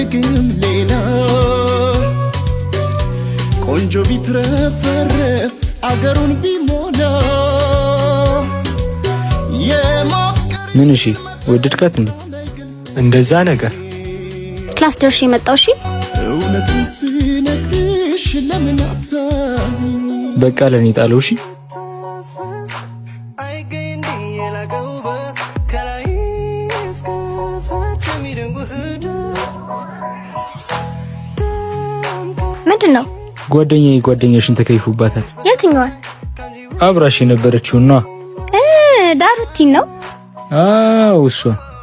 አልፈልግም ሌላ። ቆንጆ ቢትረፈረፍ አገሩን ቢሞላ የማፍቀር ምን? እሺ፣ ወደድካት እንዴ? እንደዛ ነገር። Class ደርሼ የመጣው፣ እሺ። እውነቱን ስነግርሽ ለምን አታምኚኝ? በቃ ለኔ ጣለው። እሺ። አይገኝ እንዲህ የላቀ ውበት፣ ከላይ እስከ ታች የሚደንቅ ውህደት። ምንድን ነው? ጓደኛዬ ጓደኛሽን ተከይፎባታል። የትኛዋን? አብራሽ የነበረችውን ነዋ። ዳሩቲን ነው? አዎ፣ እሷ።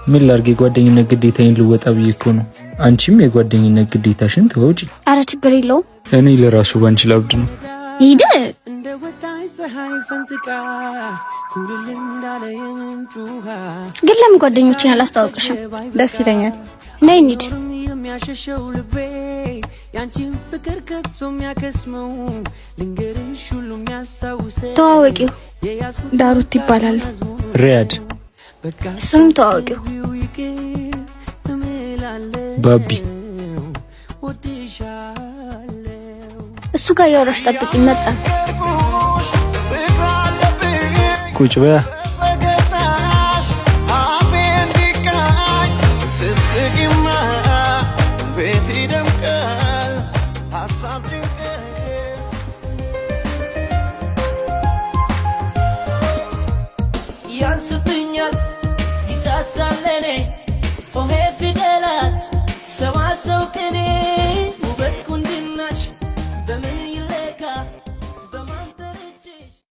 ምን ላድርግ፣ የጓደኝነት ግዴታዬን ልወጣ ብዬ እኮ ነው። አንቺም የጓደኝነት ግዴታሽን ተወጪ። አረ ችግር የለውም። እኔ ለራሱ ባንቺ ላብድ ነው። ሂድ። እንደ ወጣች ፀሐይ ፈንጥቃ፣ ኩልል እንዳለ የምንጩ ውሃ። ግን ለምን ጓደኞቼን አላስተዋውቅሽም? ደስ ይለኛል። ነይ እንሂድ። የሚያሸሸው ልቤ፣ ያንቺን ፍቅር ከቶ የሚያከስመው፣ ልንገርሽ ሁሉ የሚያስታውሰው። ተዋወቂው። ዳሩት ይባላል። ሪያድ። እሱንም ተዋወቂው። ባቢ። እሱ ጋር እያወራሽ ጠብቂኝ፣ መጣ። ቁጭ በያ። ፈገግታሽ አፌ እንዲቃኝ፣ ስትስቂማ ቤት ይደምቃል ሀሳብ ጭንቀት ያንስብኛል፣ ይሳሳል ለኔ ሆሄ ፊደላት ሰዋሰው ቅኔ፣ ውበት ቁንጅናሽ በምን ይለካ?